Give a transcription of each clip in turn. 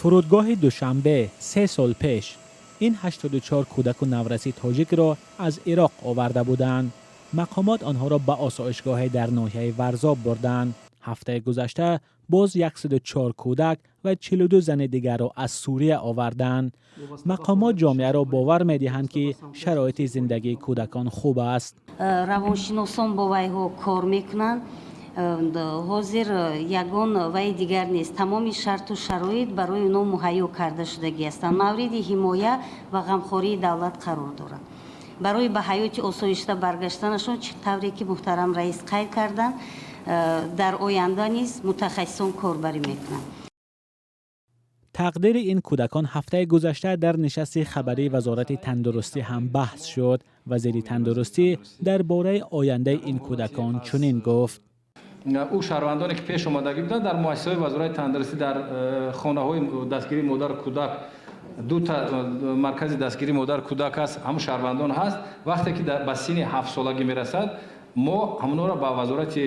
Фурудгоҳи Душанбе 3 сол пеш ин 84 кӯдаку навраси тоҷикро аз Ироқ оварда буданд. Мақомот онҳоро ба осоишгоҳе дар ноҳияи Варзоб бурданд. Ҳафтаи гузашта боз 104 кӯдак ва 42 зани дигарро аз Сурия оварданд. Мақомот ҷомеаро бовар медиҳанд, ки шароити зиндагии кӯдакон хуб аст. Равоншиносон бо вайҳо кор мекунанд. Ҳозир ягон вай дигар нест, тамоми шарту шароит барои онҳо муҳайё карда шудагӣ ҳастанд, мавриди ҳимоя ва ғамхории давлат қарор доранд. Барои ба ҳаёти осоишта баргаштанашон, чӣ тавре ки муҳтарам раис қайд карданд, дар оянда низ мутахассисон корбарӣ мекунанд. Тақдири ин кӯдакон ҳафтаи гузашта дар нишасти хабарии Вазорати тандурустӣ ҳам баҳс шуд. Вазири тандурустӣ дар бораи ояндаи ин кӯдакон чунин гуфт: Ӯ шаҳрвандоне, ки пеш омадагӣ буданд, дар муассисаҳои Вазорати тандурустӣ, дар хонаҳои дастгирии модару кӯдак, дута маркази дастгирии модару кӯдак аст, ҳамун шаҳрвандон ҳаст. Вақте ки ба синни 7-солагӣ мерасад, мо ҳамонҳоро ба Вазорати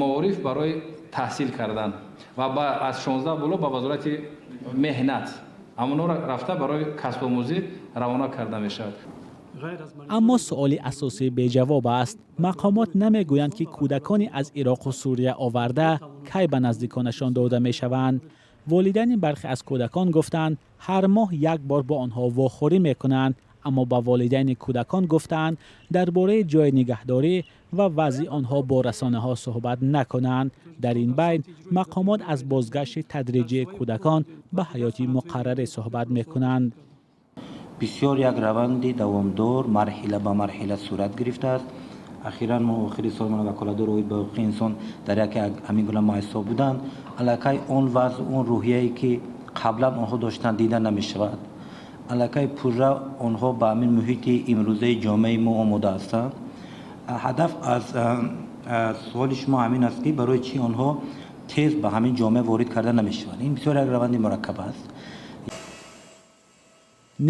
маориф барои таҳсил кардан ва аз 16 боло ба Вазорати меҳнат ҳамонҳоро рафта барои касбомӯзӣ равона карда мешавад. Аммо суоли асосӣ беҷавоб аст. Мақомот намегӯянд, ки кӯдакони аз Ироқу Сурия оварда кай ба наздиконашон дода мешаванд. Волидайни бархе аз кӯдакон гуфтанд, ҳар моҳ як бор бо онҳо вохӯрӣ мекунанд, аммо ба волидайни кӯдакон гуфтаанд, дар бораи ҷои нигаҳдорӣ ва вазъи онҳо бо расонаҳо суҳбат накунанд. Дар ин байн мақомот аз бозгашти тадриҷии кӯдакон ба ҳаёти муқаррарӣ суҳбат мекунанд. Бисёр як раванди давомдор, марҳила ба марҳила сурат гирифтааст. Ахиран мо охири сол мана ваколатдор оид ба ҳуқуқи инсон дар яке ҳамин гуна муассисаҳо буданд. Аллакай он вазъ, он рӯҳияе, ки қаблан онҳо доштанд, дида намешавад. Аллакай пурра онҳо ба ҳамин муҳити имрӯзаи ҷомеаи мо омода ҳастанд. Ҳадаф аз суоли шумо ҳамин аст, ки барои чӣ онҳо тез ба ҳамин ҷомеа ворид карда намешаванд. Ин бисёр як раванди мураккаб аст.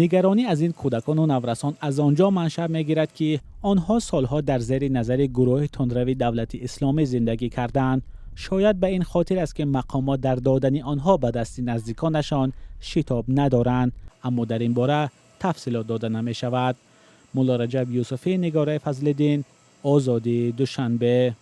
Нигаронӣ аз ин кӯдакону наврасон аз он ҷо маншаъ мегирад, ки онҳо солҳо дар зери назари гурӯҳи тундрави Давлати Исломӣ зиндагӣ карданд. Шояд ба ин хотир аст, ки мақомот дар додани онҳо ба дасти наздиконашон шитоб надоранд, аммо дар ин бора тафсилот дода намешавад. Мулло Раҷаб Юсуфӣ, Нигораи Фазлиддин, Озодӣ, Душанбе.